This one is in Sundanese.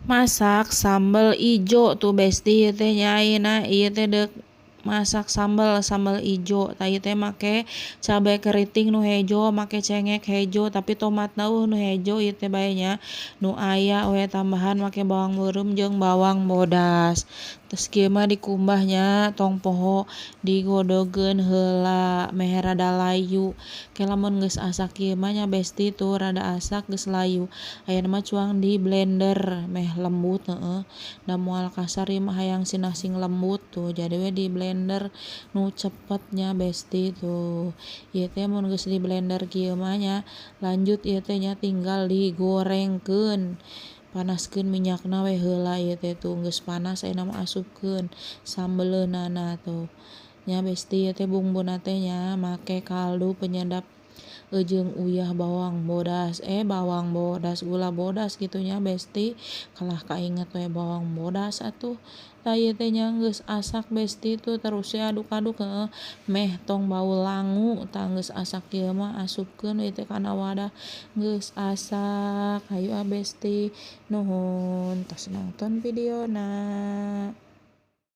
Masak sambel ijo tuh, Besti. Ieu teh nya ayeuna ieu teh deuk masak sambel, sambel ijo. Tah, ieu teh make cabe keriting nu hejo, make cengek hejo, tapi tomatna euweuh nu hejo, ieu teh bae nya nu aya we. Tambahan make bawang beureum jeung bawang bodas. Terus kieu mah dikumbah nya, tong poho digodogeun heula meh rada layu. Ke lamun geus asak kieu mah nya, Besti, tuh rada asak, geus layu, ayeuna mah cuang di blender meh lembut. Heueuh, da moal kasar ieu mah, hayang sing lembut tuh, jadi we di blender nu cepet nya, Besti. Tuh, ieu teh mun geus di blender kieu mah nya, lanjut ieu teh nya, tinggal digorengkeun. Panaskeun minyakna we heula ieu teh. Tuh, geus panas, ayeuna mah asupkeun sambeleunana tuh nya, Besti. Ieu teh bumbuna teh nya make kaldu penyedap jeung uyah, bawang bodas, eh, bawang bodas, gula bodas kitu nya, Besti. Kalah kainget we bawang bodas atuh. Tah, ieu teh nya geus asak, Besti. Tuh, terus we aduk-aduk, heueuh, meh tong bau langu. Tah, geus asak kieu mah asupkeun we teh kana wadah, geus asak. Hayu ah, Besti, nuhun tos nongton videona.